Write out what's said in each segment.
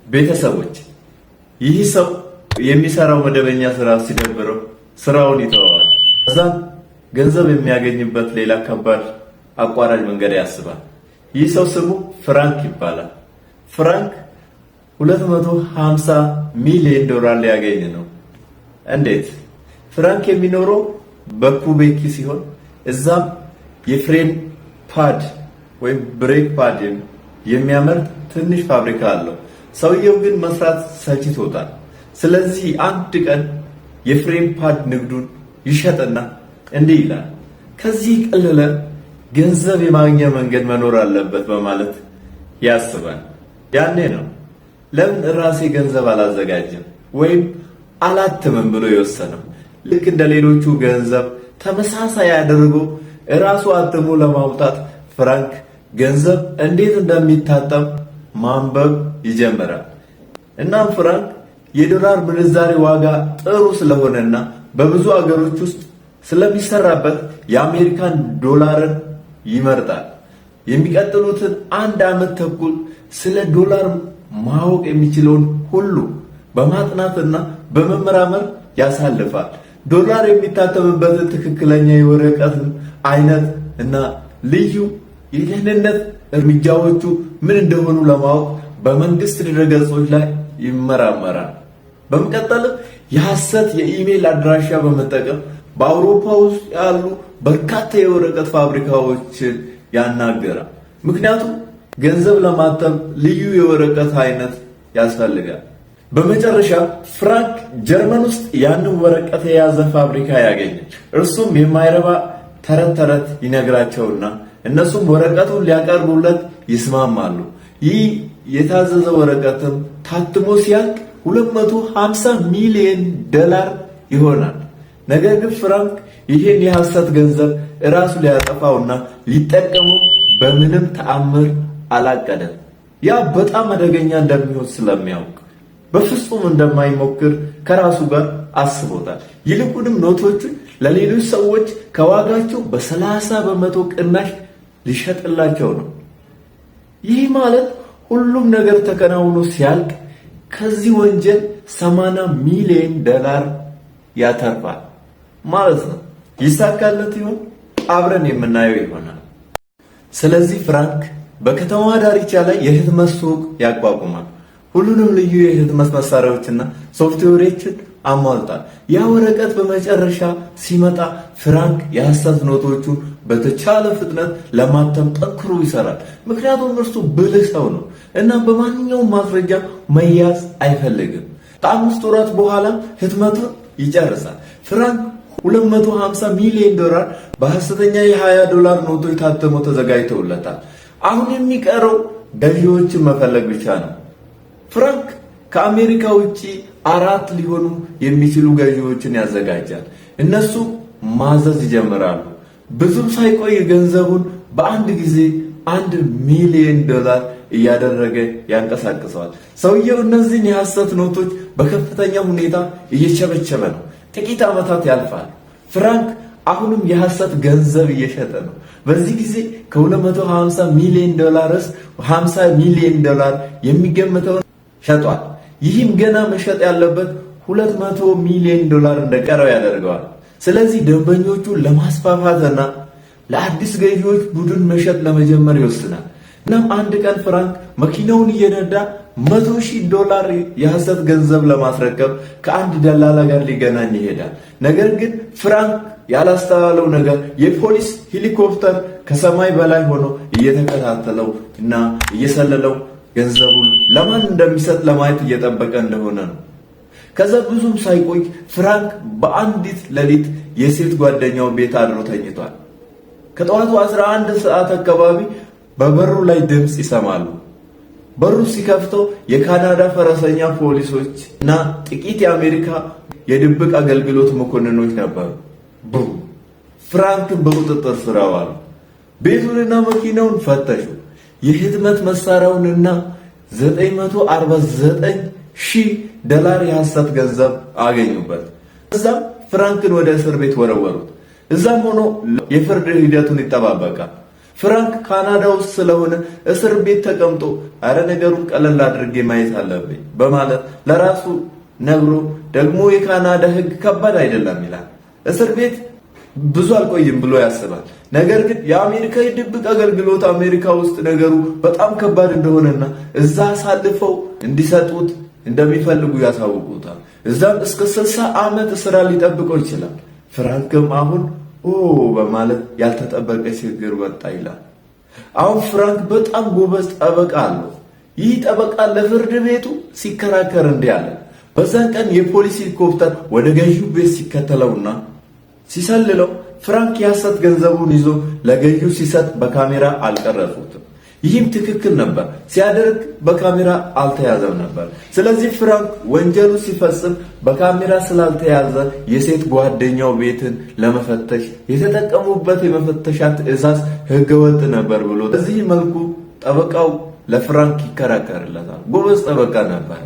ቤተሰቦች፣ ይህ ሰው የሚሰራው መደበኛ ስራ ሲደብረው ስራውን ይተወዋል። ከዛም ገንዘብ የሚያገኝበት ሌላ ከባድ አቋራጭ መንገድ ያስባል። ይህ ሰው ስሙ ፍራንክ ይባላል። ፍራንክ 250 ሚሊዮን ዶላር ሊያገኝ ነው። እንዴት? ፍራንክ የሚኖረው በኩቤክ ሲሆን እዛም የፍሬን pad ወይም brake pad የሚያመርት ትንሽ ፋብሪካ አለው። ሰውየው ግን መስራት ሰልችቶታል። ስለዚህ አንድ ቀን የፍሬን pad ንግዱን ይሸጥና እንዲህ ይላል፣ ከዚህ የቀለለ ገንዘብ የማግኛ መንገድ መኖር አለበት በማለት ያስባል። ያኔ ነው ለምን ራሴ ገንዘብ አላዘጋጅም ወይም አላትምም ብሎ የወሰነው። ልክ እንደ ሌሎቹ ገንዘብ ተመሳሳይ አድርጎ እራሱ አትሞ ለማውጣት ፍራንክ ገንዘብ እንዴት እንደሚታተም ማንበብ ይጀምራል። እናም ፍራንክ የዶላር ምንዛሬ ዋጋ ጥሩ ስለሆነና በብዙ አገሮች ውስጥ ስለሚሰራበት የአሜሪካን ዶላርን ይመርጣል። የሚቀጥሉትን አንድ ዓመት ተኩል ስለ ዶላር ማወቅ የሚችለውን ሁሉ በማጥናትና በመመራመር ያሳልፋል። ዶላር የሚታተምበትን ትክክለኛ የወረቀት አይነት እና ልዩ የደህንነት እርምጃዎቹ ምን እንደሆኑ ለማወቅ በመንግስት ድረገጾች ላይ ይመራመራል። በመቀጠልም የሐሰት የኢሜል አድራሻ በመጠቀም በአውሮፓ ውስጥ ያሉ በርካታ የወረቀት ፋብሪካዎችን ያናገራል። ምክንያቱም ገንዘብ ለማተም ልዩ የወረቀት አይነት ያስፈልጋል። በመጨረሻ ፍራንክ ጀርመን ውስጥ ያንን ወረቀት የያዘ ፋብሪካ ያገኛል። እርሱም የማይረባ ተረት ተረት ይነግራቸውና እነሱም ወረቀቱን ሊያቀርቡለት ይስማማሉ። ይህ የታዘዘ ወረቀትም ታትሞ ሲያልቅ 250 ሚሊዮን ዶላር ይሆናል። ነገር ግን ፍራንክ ይህን የሐሰት ገንዘብ እራሱ ሊያጠፋውና ሊጠቀመው በምንም ተአምር አላቀደም። ያ በጣም አደገኛ እንደሚሆን ስለሚያውቅ በፍጹም እንደማይሞክር ከራሱ ጋር አስቦታል። ይልቁንም ኖቶቹን ለሌሎች ሰዎች ከዋጋቸው በ30% ቅናሽ ሊሸጥላቸው ነው። ይህ ማለት ሁሉም ነገር ተከናውኖ ሲያልቅ ከዚህ ወንጀል 80 ሚሊዮን ዶላር ያተርፋል ማለት ነው። ይሳካለት ይሆን? አብረን የምናየው ይሆናል። ስለዚህ ፍራንክ በከተማዋ ዳርቻ ላይ የህትመት ሱቅ ያቋቁማል። ሁሉንም ልዩ የህትመት መሳሪያዎችና ሶፍትዌሮችን አሟልቷል። ያ ወረቀት በመጨረሻ ሲመጣ ፍራንክ የሐሰት ኖቶቹን በተቻለ ፍጥነት ለማተም ጠንክሮ ይሰራል። ምክንያቱም እርሱ ብልህ ሰው ነው እና በማንኛውም ማስረጃ መያዝ አይፈልግም። ከ5 ወራት በኋላ ህትመቱን ይጨርሳል። ፍራንክ 250 ሚሊዮን ዶላር በሐሰተኛ የ20 ዶላር ኖቶች ታትመው ተዘጋጅተውለታል። አሁን የሚቀረው ገዢዎችን መፈለግ ብቻ ነው። ፍራንክ ከአሜሪካ ውጪ አራት ሊሆኑ የሚችሉ ገዢዎችን ያዘጋጃል። እነሱ ማዘዝ ይጀምራሉ። ብዙም ሳይቆይ ገንዘቡን በአንድ ጊዜ 1 ሚሊዮን ዶላር እያደረገ ያንቀሳቅሰዋል። ሰውየው እነዚህን የሐሰት ኖቶች በከፍተኛ ሁኔታ እየቸበቸበ ነው። ጥቂት ዓመታት ያልፋል። ፍራንክ አሁንም የሐሰት ገንዘብ እየሸጠ ነው። በዚህ ጊዜ ከ250 ሚሊዮን ዶላርስ 50 ሚሊዮን ዶላር የሚገምተውን ሸጧል። ይህም ገና መሸጥ ያለበት 200 ሚሊዮን ዶላር እንደቀረው ያደርገዋል። ስለዚህ ደንበኞቹን ለማስፋፋትና ለአዲስ ገዢዎች ቡድን መሸጥ ለመጀመር ይወስናል። እናም አንድ ቀን ፍራንክ መኪናውን እየነዳ 100,000 ዶላር የሐሰት ገንዘብ ለማስረከብ ከአንድ ደላላ ጋር ሊገናኝ ይሄዳል። ነገር ግን ፍራንክ ያላስተዋለው ነገር የፖሊስ ሄሊኮፕተር ከሰማይ በላይ ሆኖ እየተከታተለው እና እየሰለለው ገንዘቡን ለማን እንደሚሰጥ ለማየት እየጠበቀ እንደሆነ ነው። ከዛ ብዙም ሳይቆይ ፍራንክ በአንዲት ሌሊት የሴት ጓደኛው ቤት አድሮ ተኝቷል። ከጠዋቱ 11 ሰዓት አካባቢ በበሩ ላይ ድምፅ ይሰማሉ። በሩ ሲከፍተው የካናዳ ፈረሰኛ ፖሊሶች እና ጥቂት የአሜሪካ የድብቅ አገልግሎት መኮንኖች ነበሩ። ቡም! ፍራንክን በቁጥጥር ስር አዋሉ። ቤቱንና መኪናውን ፈተሹ። የህትመት መሳሪያውንና 949 ሺህ ዶላር የሐሰት ገንዘብ አገኙበት። እዛም ፍራንክን ወደ እስር ቤት ወረወሩት። እዛም ሆኖ የፍርድ ሂደቱን ይጠባበቃል። ፍራንክ ካናዳ ውስጥ ስለሆነ እስር ቤት ተቀምጦ አረ ነገሩን ቀለል አድርጌ ማየት አለብኝ በማለት ለራሱ ነግሮ ደግሞ የካናዳ ሕግ ከባድ አይደለም ይላል። እስር ቤት ብዙ አልቆይም ብሎ ያስባል። ነገር ግን የአሜሪካ የድብቅ አገልግሎት አሜሪካ ውስጥ ነገሩ በጣም ከባድ እንደሆነና እዛ አሳልፈው እንዲሰጡት እንደሚፈልጉ ያሳውቁታል። እዛም እስከ 60 ዓመት እስራ ሊጠብቀው ይችላል። ፍራንክም አሁን ኦ በማለት ያልተጠበቀ ችግር ወጣ ይላል። አሁን ፍራንክ በጣም ጎበዝ ጠበቃ አለው። ይህ ጠበቃ ለፍርድ ቤቱ ሲከራከር እንዲህ አለ። በዛን ቀን የፖሊስ ሄሊኮፕተር ወደ ገዢው ቤት ሲከተለውና ሲሰልለው ፍራንክ የሐሰት ገንዘቡን ይዞ ለገዢው ሲሰጥ በካሜራ አልቀረጹትም። ይህም ትክክል ነበር። ሲያደርግ በካሜራ አልተያዘም ነበር። ስለዚህ ፍራንክ ወንጀሉ ሲፈጽም በካሜራ ስላልተያዘ የሴት ጓደኛው ቤትን ለመፈተሽ የተጠቀሙበት የመፈተሻ ትዕዛዝ ህገወጥ ነበር ብሎ በዚህ መልኩ ጠበቃው ለፍራንክ ይከራከርለታል። ጎበዝ ጠበቃ ነበር።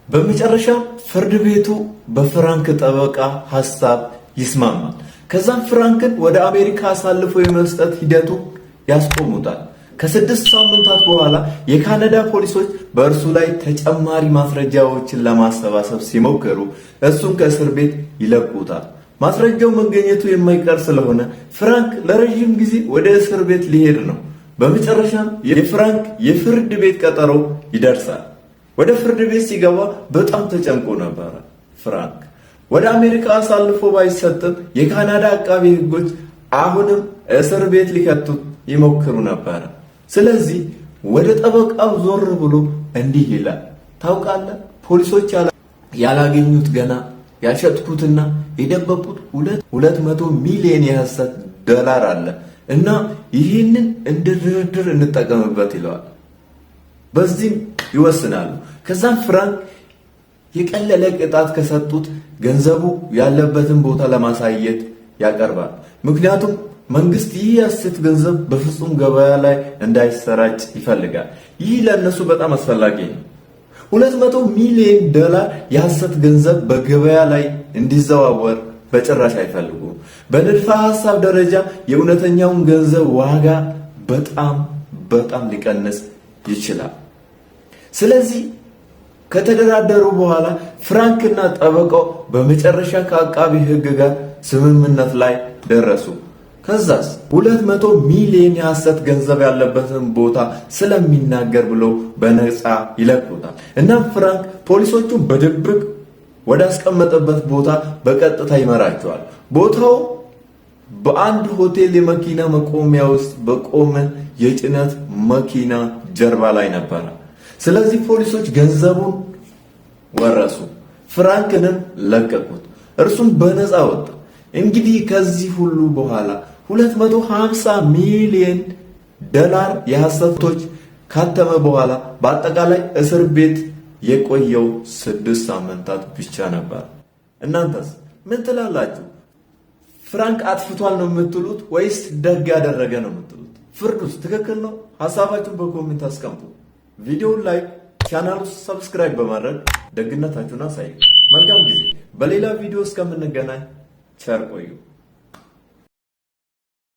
በመጨረሻ ፍርድ ቤቱ በፍራንክ ጠበቃ ሐሳብ ይስማማል። ከዛም ፍራንክን ወደ አሜሪካ አሳልፎ የመስጠት ሂደቱ ያስቆሙታል። ከ6 ሳምንታት በኋላ የካናዳ ፖሊሶች በእርሱ ላይ ተጨማሪ ማስረጃዎችን ለማሰባሰብ ሲሞክሩ እሱን ከእስር ቤት ይለቁታል። ማስረጃው መገኘቱ የማይቀር ስለሆነ ፍራንክ ለረዥም ጊዜ ወደ እስር ቤት ሊሄድ ነው። በመጨረሻም የፍራንክ የፍርድ ቤት ቀጠሮ ይደርሳል። ወደ ፍርድ ቤት ሲገባ በጣም ተጨንቆ ነበረ። ፍራንክ ወደ አሜሪካ አሳልፎ ባይሰጥም የካናዳ አቃቢ ሕጎች አሁንም እስር ቤት ሊከቱት ይሞክሩ ነበረ። ስለዚህ ወደ ጠበቃው ዞር ብሎ እንዲህ ይላል፣ ታውቃለህ፣ ፖሊሶች ያላገኙት ገና ያልሸጥኩትና የደበቁት 200 ሚሊዮን የሐሰት ዶላር አለ እና ይህንን እንደ ድርድር እንጠቀምበት ይለዋል። በዚህም ይወስናሉ። ከዛም ፍራንክ የቀለለ ቅጣት ከሰጡት ገንዘቡ ያለበትን ቦታ ለማሳየት ያቀርባል። ምክንያቱም መንግስት ይህ የሐሰት ገንዘብ በፍጹም ገበያ ላይ እንዳይሰራጭ ይፈልጋል። ይህ ለእነሱ በጣም አስፈላጊ ነው። 200 ሚሊዮን ዶላር የሐሰት ገንዘብ በገበያ ላይ እንዲዘዋወር በጭራሽ አይፈልጉም። በንድፈ ሐሳብ ደረጃ የእውነተኛውን ገንዘብ ዋጋ በጣም በጣም ሊቀንስ ይችላል። ስለዚህ ከተደራደሩ በኋላ ፍራንክና ጠበቃው በመጨረሻ ከአቃቢ ሕግ ጋር ስምምነት ላይ ደረሱ። ከዛስ 200 ሚሊዮን የሐሰት ገንዘብ ያለበትን ቦታ ስለሚናገር ብሎ በነፃ ይለቁታል። እናም ፍራንክ ፖሊሶቹን በድብቅ ወደ አስቀመጠበት ቦታ በቀጥታ ይመራቸዋል። ቦታው በአንድ ሆቴል የመኪና መቆሚያ ውስጥ በቆመ የጭነት መኪና ጀርባ ላይ ነበረ። ስለዚህ ፖሊሶች ገንዘቡን ወረሱ፣ ፍራንክንም ለቀቁት። እርሱም በነፃ ወጣ። እንግዲህ ከዚህ ሁሉ በኋላ 250 ሚሊዮን ዶላር የሐሰቶች ካተመ በኋላ በአጠቃላይ እስር ቤት የቆየው 6 ሳምንታት ብቻ ነበር። እናንተስ ምን ትላላችሁ? ፍራንክ አጥፍቷል ነው የምትሉት ወይስ ደግ ያደረገ ነው የምትሉት? ፍርዱስ ትክክል ነው? ሀሳባችሁን በ comment አስቀምጡ። ቪዲዮውን like፣ ቻናሉ subscribe በማድረግ ደግነታችሁን አሳዩ። መልካም ጊዜ። በሌላ ቪዲዮ እስከምንገናኝ ቸር ቆዩ።